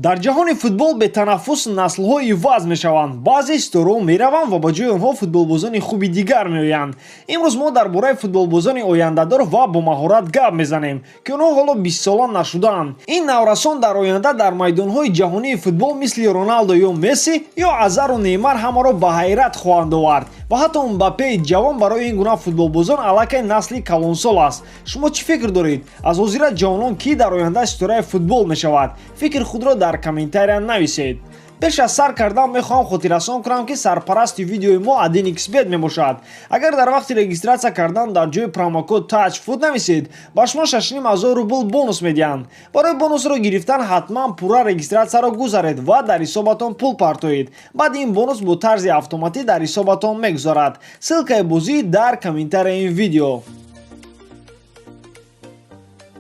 Дар ҷаҳони футбол бетанаффус наслҳо иваз мешаванд. Баъзе ситораҳо мераванд ва ба ҷои онҳо футболбозони хуби дигар меоянд. Имрӯз мо дар бораи футболбозони ояндадор ва бомаҳорат гап мезанем, ки онҳо ҳоло бистсола нашудаанд. Ин наврасон дар оянда дар майдонҳои ҷаҳонии футбол мисли Роналдо ё Месси ё Азару Неймар ҳамаро ба ҳайрат хоҳанд овард ва ҳатто Мбаппеи ҷавон барои ин гуна футболбозон аллакай насли калонсол аст. Шумо чӣ фикр доред? Аз ҳозира ҷавонон кӣ дар оянда ситораи футбол мешавад? Фикри худро дар комментария нависед. Пеш аз сар кардан мехоҳам хотиррасон кунам, ки сарпарасти видеои мо 1xBet мебошад. Агар дар вақти регистрация кардан дар ҷои промокод TAJFOOT нависед, ба шумо 6500 рубл бонус медиҳанд. Барои бонусро гирифтан ҳатман пурра регистрация ро гузаред ва дар ҳисобатон пул партоед. Баъд ин бонус бо тарзи автоматӣ дар ҳисобатон мегузарад. Ссылка и бозӣ дар комментарияи ин видео.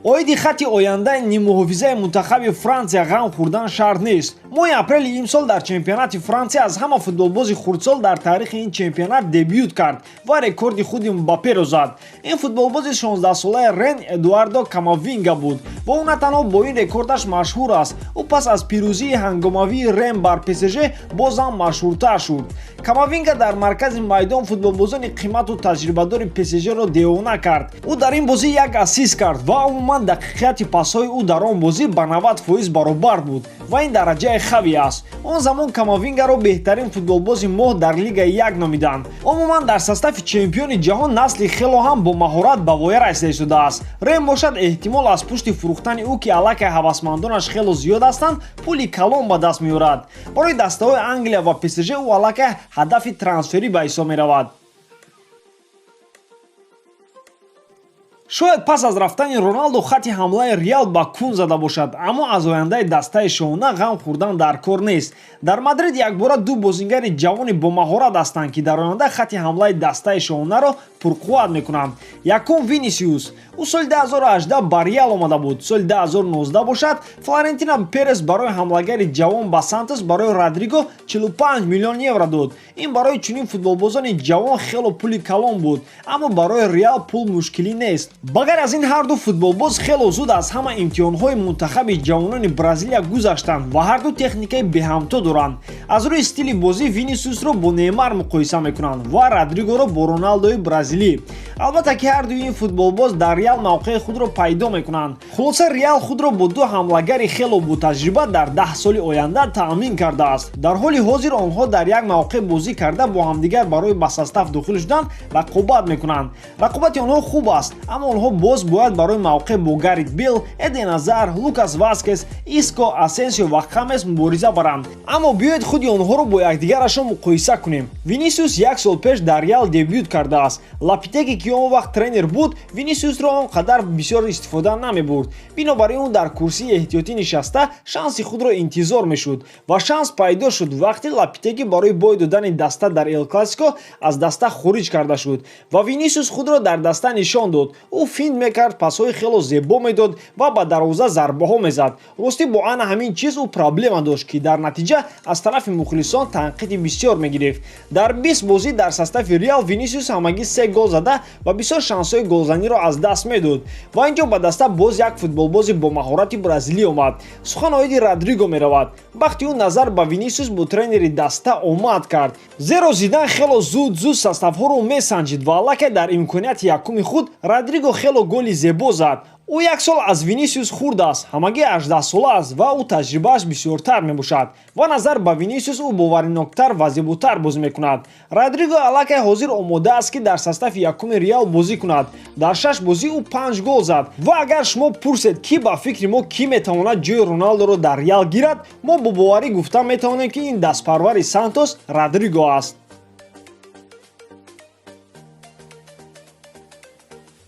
Оиди хатти ояндаи ниммуҳофизаи мунтахаби Франсия ғам хӯрдан шарт нест. Моҳи апрели имсол дар чемпионати Франсия аз ҳама футболбози хурдсол дар таърихи ин чемпионат дебют кард ва рекорди худи Мбапперо зад. Ин футболбози 16-солаи Рен Эдуардо Камавинга буд ва ӯ на танҳо бо ин рекордаш машҳур аст, ӯ пас аз пирӯзии ҳангомавии Рен бар ПСЖ бозам машҳуртар шуд. Камавинга дар маркази майдон футболбозони қимату таҷрибадори ПСЖро девона кард. Ӯ дар ин бозӣ як ассист кард ва умуман дақиқияти пасҳои ӯ дар он бозӣ ба 90% баробар буд ва ин дараҷаи хавӣ аст. Он замон Камавингаро беҳтарин футболбози моҳ дар Лигаи як номиданд. Умуман, дар состав и чемпиони ҷаҳон насли хело ҳам бо маҳорат ба воя расида истодааст. Рен бошад, эҳтимол, аз пушти фурӯхтани ӯ, ки аллакай ҳавасмандонаш хело зиёд ҳастанд, пули калон ба даст меорад. Барои дастаҳои Англия ва ПСЖ ӯ аллакай ҳадафи трансферӣ ба ҳисоб меравад. Шояд пас аз рафтани Роналдо хатти ҳамлаи Реал ба кун зада бошад, аммо аз ояндаи дастаи шоҳона ғам хӯрдан дар кор нест. Дар Мадрид якбора ду бозингари ҷавони бомаҳорат ҳастанд, ки дар оянда хатти ҳамлаи дастаи шоҳонаро пурқувват мекунанд. Якум Винисиус. Ӯ соли 2018 ба Реал омада буд. Соли 2019 бошад, Флорентино Перес барои ҳамлагари ҷавон ба Сантос барои Родриго 45 миллион евро дод. Ин барои чунин футболбозони ҷавон хело пули калон буд, аммо барои Реал пул мушкилӣ нест. Ба ғайр аз ин, ҳарду футболбоз хело зуд аз ҳама имтиҳонҳои мунтахаби ҷавонони Бразилия гузаштанд ва ҳарду техникаи беҳамто доранд. Аз рӯи стили бозӣ Винисиусро бо Неймар муқоиса мекунанд ва Родригоро бо Роналдои бразилӣ. Албатта, ки ҳардуи ин футболбоз дар Реал мавқеи худро пайдо мекунанд. Хулоса, Реал худро бо ду ҳамлагари хело ботаҷриба дар 10 соли оянда таъмин кардааст. Дар ҳоли ҳозир онҳо дар як мавқеъ бозӣ карда, бо ҳамдигар барои ба состав дохил шудан рақобат мекунанд. Рақобати онҳо хуб аст, аммо онҳо боз бояд барои мавқеъ бо Гарит Бейл, Эден Азар, Лукас Васкес, Иско, Асенсио ва Хамес мубориза баранд. Аммо биёед, худи онҳоро бо якдигарашон муқоиса кунем. Винисиус як сол пеш дар Реал дебют кардааст. Лопетеги, ки он вақт тренер буд, Винисиусро он қадар бисёр истифода намебурд. Бинобар ин ӯ дар курсии эҳтиётӣ нишаста, шанси худро интизор мешуд ва шанс пайдо шуд, вақте Лопетеги барои бой додани даста дар Эл Классико аз даста хориҷ карда шуд ва Винисиус худро дар даста нишон дод. Ӯ финт мекард, пасҳои хело зебо медод ва ба дарвоза зарбаҳо мезад. Ростӣ, бо ана ҳамин чиз ӯ проблема дошт, ки дар натиҷа аз тарафи мухлисон танқиди бисёр мегирифт. Дар 20 бозӣ дар состав и Реал Винисиус ҳамагӣ се гол зада ва бисёр шансҳои голзаниро аз даст медод. Ва инҷо ба даста боз як футболбози бо маҳорати бразилӣ омад. Сухан оиди Родриго меравад. Бахти ӯ назар ба Винисиус бо тренери даста омад кард, зеро Зидан хело зуд зуд состав ҳоро месанҷид ва аллакай дар имконияти якуми худ Родриго хело голи зебо зад. Ӯ як сол аз Винисиус хурд аст, ҳамагӣ 18сола аст ва ӯ таҷрибааш бисёртар мебошад ва назар ба Винисиус ӯ бовариноктар ва зеботар бозӣ мекунад. Родриго аллакай ҳозир омода аст, ки дар состав и якуми Реал бозӣ кунад. Дар шаш бозӣ ӯ панҷ гол зад. Ва агар шумо пурсед, ки ба фикри мо кӣ метавонад ҷои Роналдоро дар Реал гирад, мо бо боварӣ гуфта метавонем, ки ин дастпарвари Сантос Родриго аст.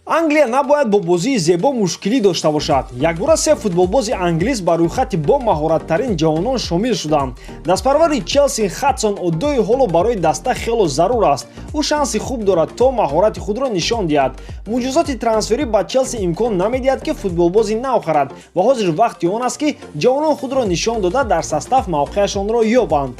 Англия набояд бо бозии зебо мушкилӣ дошта бошад. Якбора се футболбози англис ба рӯйхати бо маҳораттарин ҷавонон шомил шуданд. Дастпарвари Челси Хадсон Одои ҳоло барои даста хело зарур аст. Ӯ шанси хуб дорад, то маҳорати худро нишон диҳад. Муҷозоти трансферӣ ба Челси имкон намедиҳад, ки футболбози нав харад, ва ҳозир вақти он аст, ки ҷавонон худро нишон дода, дар состав мавқеашонро ёбанд.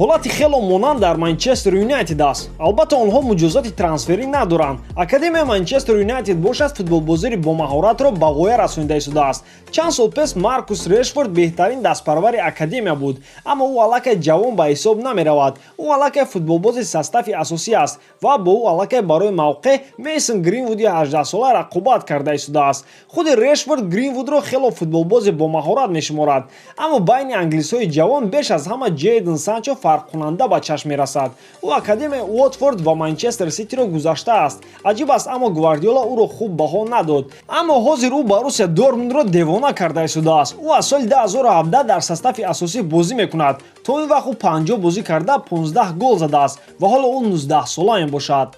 Ҳолати хело монанд дар Манчестер Юнайтед аст. Албатта, онҳо муҷозоти трансферӣ надоранд. Академияи Манчестер Юнайтед бошад, футболбозири бомаҳоратро ба ғоя расонида истодааст. Чанд сол пеш Маркус Решфорд беҳтарин дастпарвари академия буд, аммо ӯ аллакай ҷавон ба ҳисоб намеравад. Ӯ аллакай футболбози состави асосӣ аст ва бо ӯ аллакай барои мавқеъ Мейсон Гринвуди 18сола рақобат карда истодааст. Худи Решфорд Гринвудро хело футболбози бомаҳорат мешуморад, аммо байни англисҳои ҷавон беш аз ҳама Ҷейден Санчо фарқкунанда ба чашм мерасад. Ӯ академияи Уотфорд ва Манчестер Ситиро гузаштааст. Аҷиб аст, аммо Гвардиола ӯро хуб баҳо надод, аммо ҳозир ӯ Боруссия Дортмундро девона карда истодааст. Ӯ аз соли 2017 дар состави асосӣ бозӣ мекунад. То ин вақт ӯ 50 бозӣ карда, 15 гол задааст ва ҳоло ӯ 19сола мебошад.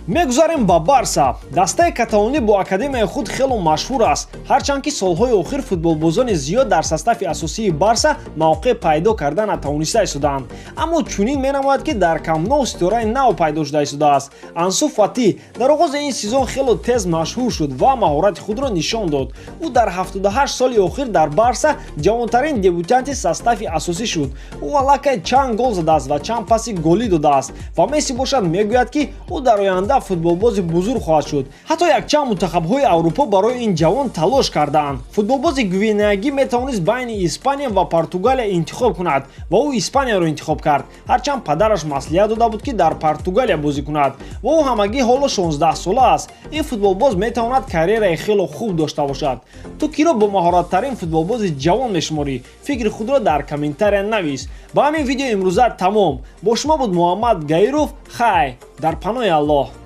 Мегузарем ба Барса. Дастаи каталонӣ бо академияи худ хело машҳур аст, ҳарчанд ки солҳои охир футболбозони зиёд дар состави асосии Барса мавқеъ пайдо карда натавониста истодаанд, аммо чунин менамояд, ки дар Камп Ноу ситораи нав пайдо шуда истодааст. Ансу Фати дар оғози ин сезон хело тез машҳур шуд ва маҳорати худро нишон дод. Ӯ дар 78 соли охир дар Барса ҷавонтарин дебютанти состави асосӣ шуд. Ӯ аллакай чанд гол задааст ва чанд паси голӣ додааст ва Месси бошад, мегӯяд, ки ӯ дар оянда футболбози бузург хоҳад шуд. Ҳатто якчанд мунтахабҳои Аврупо барои ин ҷавон талош кардаанд. Футболбози гвинеягӣ метавонист байни Испания ва Португалия интихоб кунад ва ӯ Испанияро интихоб кард, ҳарчанд падараш маслиҳат дода буд, ки дар Португалия бозӣ кунад, ва ӯ ҳамагӣ ҳоло 16сола аст. Ин футболбоз метавонад карьераи хело хуб дошта бошад. Ту киро бомаҳораттарин футболбози ҷавон мешуморӣ? Фикри худро дар комментария навис. Ба ҳамин видео имрӯза тамом. Бо шумо буд Муҳаммад Гаиров. Хай, дар паноҳи Аллоҳ.